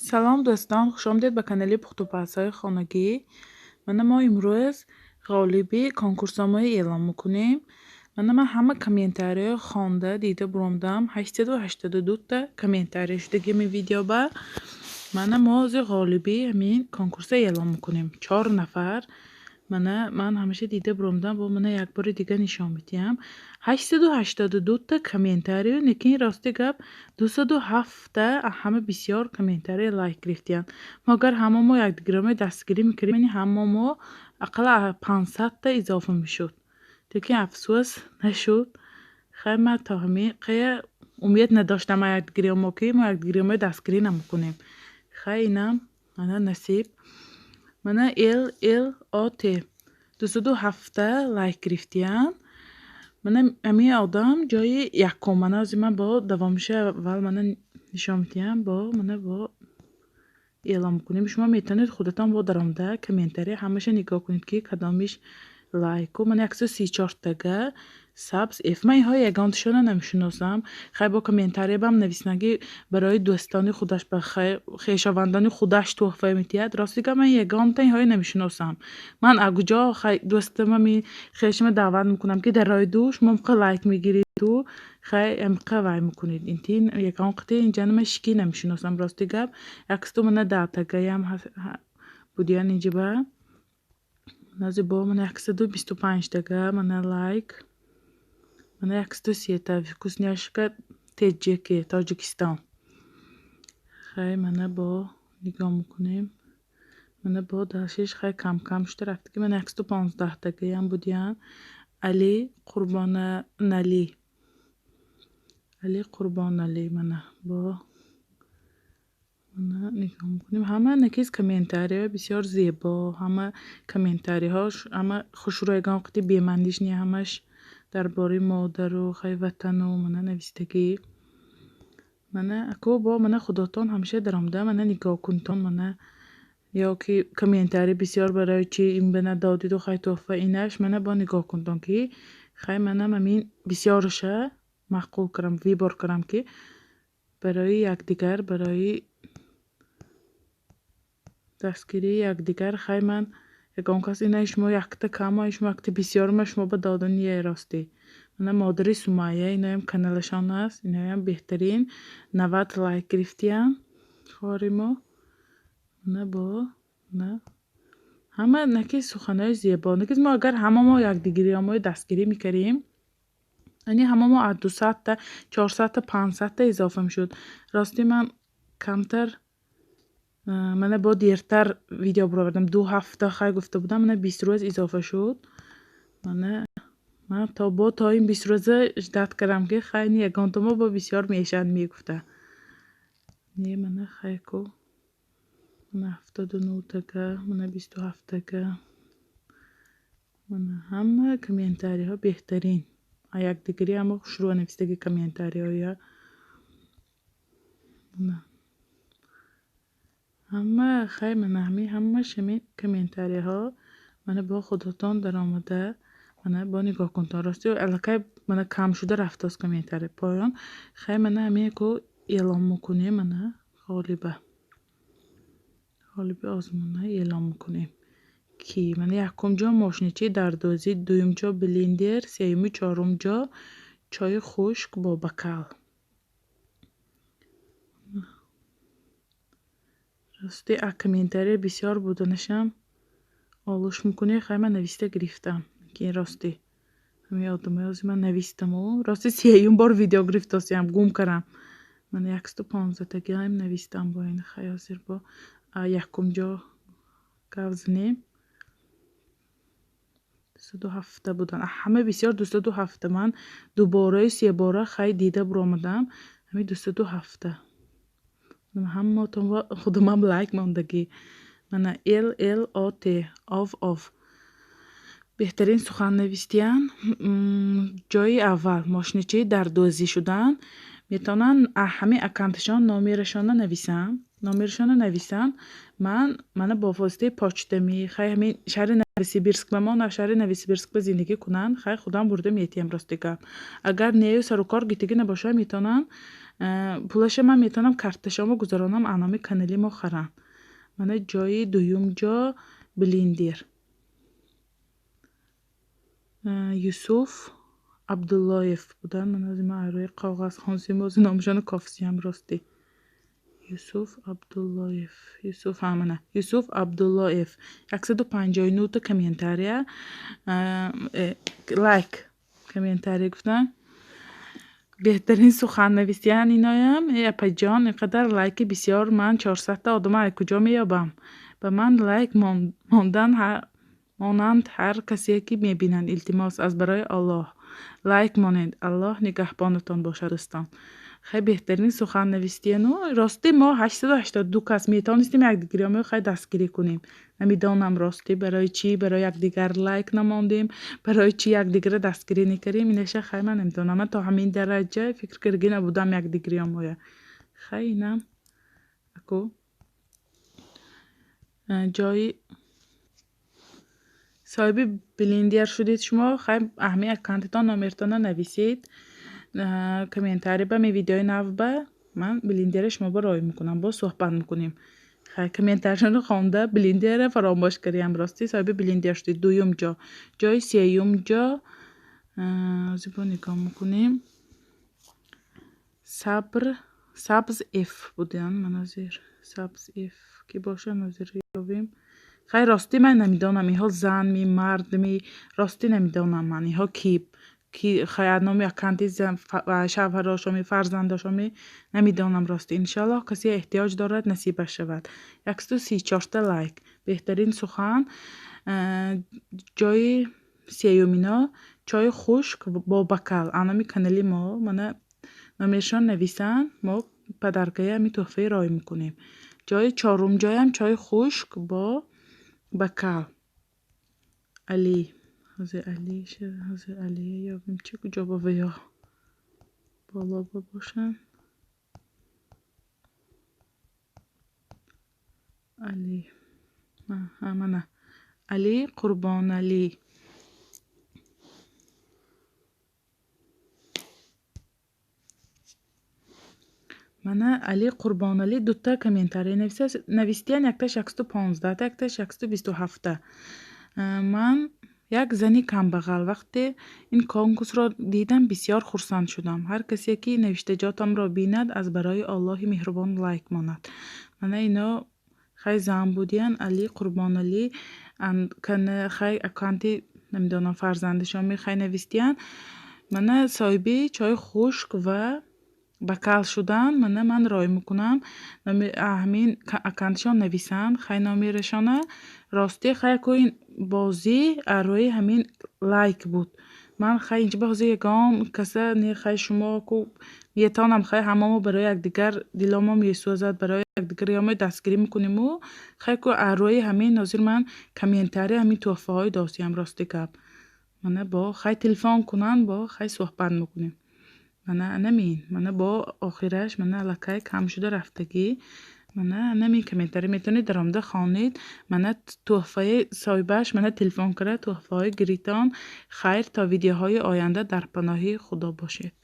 Салом, дӯстон, хушомадед ба канали Пухтупазҳои хонагӣ. Мана мо имрӯз ғолиби конкурсҳомои эълон мекунем. Мана ман ҳама комментариҳо хонда дида буромдам. 882-та комментарий шудаги ҳамин видеоба. Мана мо ҳозир ғолиби ҳамин конкурсро эълон мекунем. Чор нафар. Мана ман ҳамеша дида буромдам, бо мана як бори дига нишон медиҳам. 882-та комментарию, лекин рости гап, 207-та ҳама бисёр комментарий лайк гирифтиянд. Мо агар ҳама мо якдигаро дастгирӣ мекардем, ҳама мо ақалла 500-та изофа мешуд. Лекин афсӯс, нашуд. Хай, ман то ҳамин қая умед надоштам якдигаро, ки мо якдигаро дастгирӣ намекунем. Хай, инам мана насиб. Мана Л Л О Т 207-та лайк гирифтиянд. Мана ҳамин одам ҷои якум. Мана ҳозир ман бо давомиша аввал мана нишон медиҳам, бо мана бо эълон мекунем. Шумо метавонед худатон бо даромада комментария ҳамаша нигоҳ кунед, ки кадомиш лайку. Мана 134-тага сабз ф. Ман инҳои ягонташонро намешиносам. Хай, бо комментариябам нависанд, ки барои дӯстони худаш, ба хешовандони худаш тӯҳфа медиҳад. Рости гап, ман ягонта инҳоро намешиносам. Ман аз куҷо хай дӯстама, хешама даъват мекунам, ки дар роҳи ду шумо ҳамқа лайк мегириду хай ҳамқа вай мекунед. Интин ягон қити инҷана ман ҳички намешиносам, рости гап. Яксту мана даътагаям будиян инҷаба. Нази бо мана 125-тага мана лайк. Мана 130-та вкусняшка теҷеки Тоҷикистон. Хай, мана бо нигоҳ мекунем. Мана бо дальше-ш хай кам-кам шуда рафта, ки мана 115-тагаям будиян. Али Қурбоналӣ. Али Қурбоналӣ, мана бо мана нигоҳ мекунем. Ҳама накис комментариҳо бисёр зебо, ҳама комментариҳош ҳама хушрӯ, ягон қити бемандиш не, ҳамаш дар бораи модару хай ватану мана навистагӣ. Мана аку бо мана худотон ҳамеша даромада мана нигоҳ кунтон, мана ё ки комментарий бисёр барои чи ин ба надодиду хай тӯҳфа инаш, мана бо нигоҳ кунтон, ки хай манам ҳамин бисёраша маъқул кардам, выбор кардам, ки барои якдигар, барои дастгирии якдигар. Хай, ман ягон кас инаи шумо якта кама, шумо якта бисёрма шумо ба додани ростӣ. Мана модари Сумайя, иноям каналашон аст, иноям беҳтарин, 90 лайк гирифтиянд хоҳари мо. Мана бо мана ҳама наки суханҳои зебо. Накис мо агар ҳама мо якдигариҳомои дастгирӣ мекардем, яъне ҳама мо аз 200-та, 400-та, 500-та изофа мешуд. Ростӣ, ман камтар мана бо дертар видео баровардам. 2 ҳафта хай гуфта будам, мана 20 рӯз изофа шуд. Мана ман то бо то ин 20 рӯза ждать кардам, ки хай ягонта мо бо бисёр мешавад мегуфта. Не, мана хай ку мана 79-тага, мана 27-тага. Мана ҳама комментариҳо беҳтарин. Якдигарӣ ҳама хушрӯ навистаги комментариҳоя. Мана ҳама хай мана ҳамин ҳамаш ҳамин комментариҳо, мана бо худотон даромада мана бо нигоҳ кунтон. Рости, аллакай мана кам шуда рафтааст комментарий поён. Хай, мана ҳамин ку эълон мекунем, мана ғолиба. Ғолиби озмуна эълон мекунем. Ки мана якум ҷо мошинчаи дардозӣ, дуюм ҷо блендер, сеюму чорум ҷо чойи хушк бо бокал. Рости, а комментария бисёр буданашам олуш мекунӣ. Хай, ман нависта гирифтам. Ки рости ҳамин одамои ҳозир ман навистаму рости сеюм бор видео гирифтосиям, гум кардам. Мана 115-тагиам навистам бо ин. Хай, ҳозир бо якум ҷо гап занем. 207-та будан. Ҳама бисёр 207-та. Ман дубораи себора хай дида буромадам. Ҳамин 207-та. Ҳамаатон худумам лайк мондагӣ. Мана Л Л О Т ов ов. Беҳтарин сухан навистиян. Ҷои аввал мошинчаи дардозӣ шудан. Метавонанд ҳамин аккаунташон номерашонро нависанд. Номершонро нависанд. Ман мана бо воситаи почтами, хай, ҳамин шаҳри Новосибирск ба мо, шаҳри Новосибирск ба зиндагӣ кунанд, хай, худам бурда метиҳам, рости гап. Агар нею сарукор гитагӣ набошад, метавонанд пулаша ман метавонам карташонро гузаронам, аз номи канали мо харанд. Мана ҷои дуюм ҷо блендер. Юсуф Абдуллоев буданд. Ман ҳозир ман рӯи коғаз хонсим, бози номашонро кофсиям, ростӣ. Юсуф Абдуллоев. Юсуф, ҳа, мана Юсуф Абдуллоев. 159 та комментария, лайк, комментария гуфтан. Беҳтарин сухан нависиян иноям. Э, апаҷон, ин қадар лайки бисёр, ман 400-та одама аз куҷо меёбам? Ба ман лайк мондан монанд ҳар касе ки мебинанд. Илтимос, аз барои Аллоҳ лайк монед. Аллоҳ нигаҳбонатон бошад, дӯстон. Хай, беҳтарин сухан навистияну. Ростӣ, мо 882 кас метавонистем якдигариёмо, хай, дастгирӣ кунем. Намедонам, ростӣ, барои чӣ барои якдигар лайк намондем, барои чӣ якдигарро дастгирӣ накардем, инаша, хай, ман намедонам. Ман то ҳамин дараҷа фикр кардагӣ набудам якдигариёмоя. Хай, инам аку ҷои соҳиби блендер шудед шумо. Хай, ҳамин аккаунтатон номертонро нависед комментарий ба ми видеои навба, ман блендери шуморо роҳӣ мекунам, боз суҳбат мекунем. Хай, комментарияшонро хонда, блендерро фаромӯш кардем, ростӣ. Соҳиби блендер шудед, дуюм ҷо. Ҷои сеюм ҷо ҳозир бо нигоҳ мекунем. Сабр Сабз Ф буданд. Ман ҳозир Сабз Ф ки бошад, ҳозир ёбем. Хай, ростӣ, ман намедонам, инҳо занми, мардми, ростӣ намедонам ман инҳо ки, хай, номи аккаунти шавҳарошоми, фарзандошоми намедонам, ростӣ. Иншоаллоҳ, касе эҳтиёҷ дорад, насибаш шавад. 134-та лайк. Беҳтарин сухан. Ҷои сеюмино чойи хушк бо бокал аз номи канали мо. Мана номершон нависанд, мо подаркаи ҳамин тӯҳфаи роҳӣ мекунем. Ҷои чорум ҷоям чойи хушк бо бокал. Али. Ҳозир Али, ҳозир Алия ёбем, чӣ куҷо ба ё боло ба бошанд. Али. Мана Али Қурбоналӣ. Мана Али Қурбоналӣ дута комментария навистиян, якташ 115-та, якташ 127-та. Ман як зани камбағал, вақте ин конкурсро дидам, бисёр хурсанд шудам. Ҳар касе ки навиштаҷотамро бинад, аз барои Аллоҳи меҳрубон лайк монад. Мана ино, хай, зан будиян, Али Қурбоналӣ, хай, аккаунти намедонам фарзандашон, хай, навистиян. Мана соҳиби чойи хушк ва бокал шудан. Мана ман роҳӣ мекунам. Ҳамин аккаунташон нависанд, хай, номерашона. Ростӣ, хай, ку ин бозӣ аз рӯи ҳамин лайк буд. Ман, хай, инҷа ба ҳозир ягон каса не, хай, шумо ку метавонам, хай, ҳамамо барои якдигар диломо месӯзад, барои якдигар ёмо дастгирӣ мекуниму. Хай, ку аз рӯи ҳамин ҳозир ман комментария ҳамин тӯҳфаҳои досиям, рости гап. Мана бо, хай, телефон кунанд, бо, хай, суҳбат мекунем. Мана анамин, мана бо охираш, мана аллакай кам шуда рафтагӣ. Мана анамин комментария метавонед даромада хонед. Мана тӯҳфаи соҳибаш мана телефон карда, тӯҳфаҳои гиритон. Хайр, то видеоҳои оянда дар паноҳи Худо бошед.